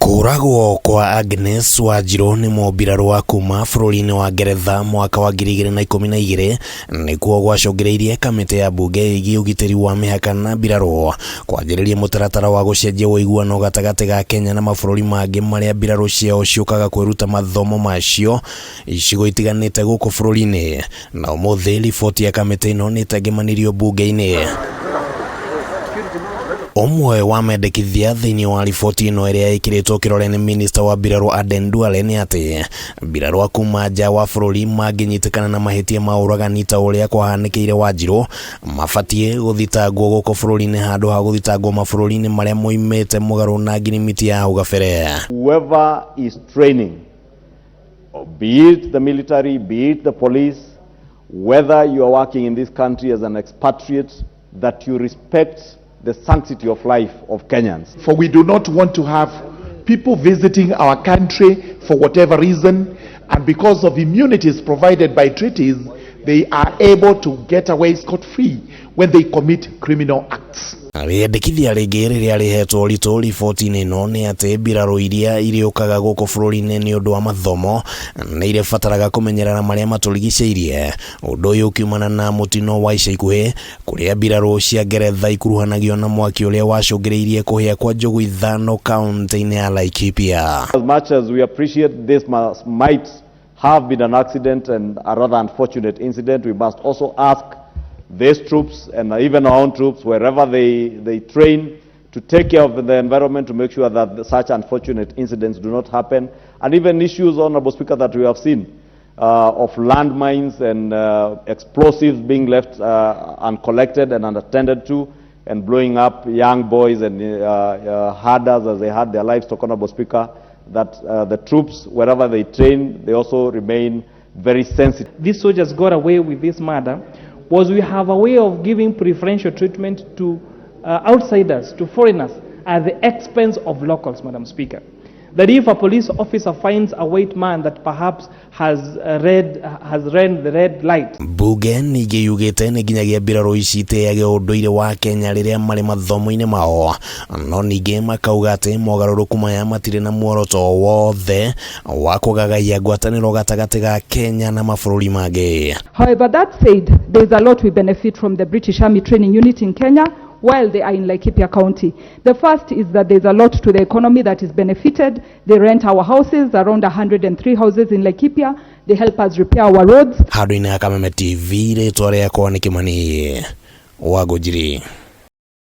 Kũragwo kwa Agnes Wanjiru nĩ mũmbirarũ wa kuma bũrũri-inĩ wa Ngeretha mwaka wa 2012 nĩkuo gwacũngĩrĩirie kamĩtĩ ya mbunge ĩgiĩ ũgitĩri wa mĩhaka na mbirarũ kwanjĩrĩria mũtaratara wa gũcenjia ũiguano gatagatĩ ga Kenya na mabũrũri mangĩ marĩa mbirarũ ciao ciũkaga kwĩruta mathomo macio icigo itiganĩte gũkũ bũrũri-inĩ. Na ũmũthĩ riboti ya kamĩtĩ ĩno nĩ ĩtengemanirio mbunge-inĩ. Ũmwe wa mendekithia thĩinĩ wa riboti ĩno ĩrĩa ĩkĩrĩtwo kĩrore nĩ minista wa mbirarũ Aden Duale nĩ atĩ mbirarũ a kuma nja wa bũrũri mangĩnyitĩkana na mahĩtia ma ũragani ta ũrĩa kwahanĩkĩire Wanjirũ mabatiĩ gũthitangwo gũkũ bũrũri-inĩ handũ ha gũthitangwo mabũrũri-inĩ marĩa moimĩte mũgarũ na ngirimiti ya hau gabere. Whoever is training, be it the military, be it the police, whether you are working in this country as an expatriate, that you respect the sanctity of life of Kenyans. For we do not want to have people visiting our country for whatever reason, and because of immunities provided by treaties, they are able to get away scot-free when they commit criminal acts. Rĩendekithia rĩngĩ rĩrĩa rĩhetwo ũritũ riboti-inĩ ĩno nĩ atĩ mbirarũ iria irĩũkaga gũkũ bũrũri-inĩ nĩ ũndũ wa mathomo nĩ irĩbataraga kũmenyerera marĩa matũrigicĩirie. Ũndũ ũyũ ũkiumana na mũtino wa ica ikuhĩ kũrĩa mbirarũ cia Ngeretha ikuruhanagio na mwaki ũrĩa wacũngĩrĩirie kũhĩa kwa njogu ithano kaunti-inĩ ya Laikipia. As much as we appreciate this might have been an accident and a rather unfortunate incident, we must also ask these troops and even our own troops, wherever they train, to take care of the environment, to make sure that such unfortunate incidents do not happen. And even issues, Honorable Speaker, that we have seen of landmines and explosives being left uncollected and unattended to, and blowing up young boys and herders as they had their livestock, Honorable Speaker, that the troops, wherever they train, they also remain very sensitive. These soldiers got away with this murder was we have a way of giving preferential treatment to outsiders, to foreigners, at the expense of locals, Madam Speaker. That if a police officer finds a white man that perhaps has read the red light, Mbunge ningĩ yugĩte nĩ nginyagia mbirarũ ici itĩage ũndũire wa Kenya rĩrĩa marĩ mathomo-inĩ mao, no ningĩ makauga atĩ mogarũrũku maya matirĩ na muoroto wothe wa kũgagaia ngwatanĩro gatagatĩ ga Kenya na mabũrũri mangĩ. However, that said, there is a lot we benefit from the British Army Training Unit in Kenya while they are in Laikipia County. The first is that there's a lot to the economy that is benefited. They rent our houses, around 103 houses in Laikipia. They help us repair our roads. Handũ-inĩ ha Kameme TV, rĩtwa rĩakwa nĩ Kĩmani wa Ngũnjiri.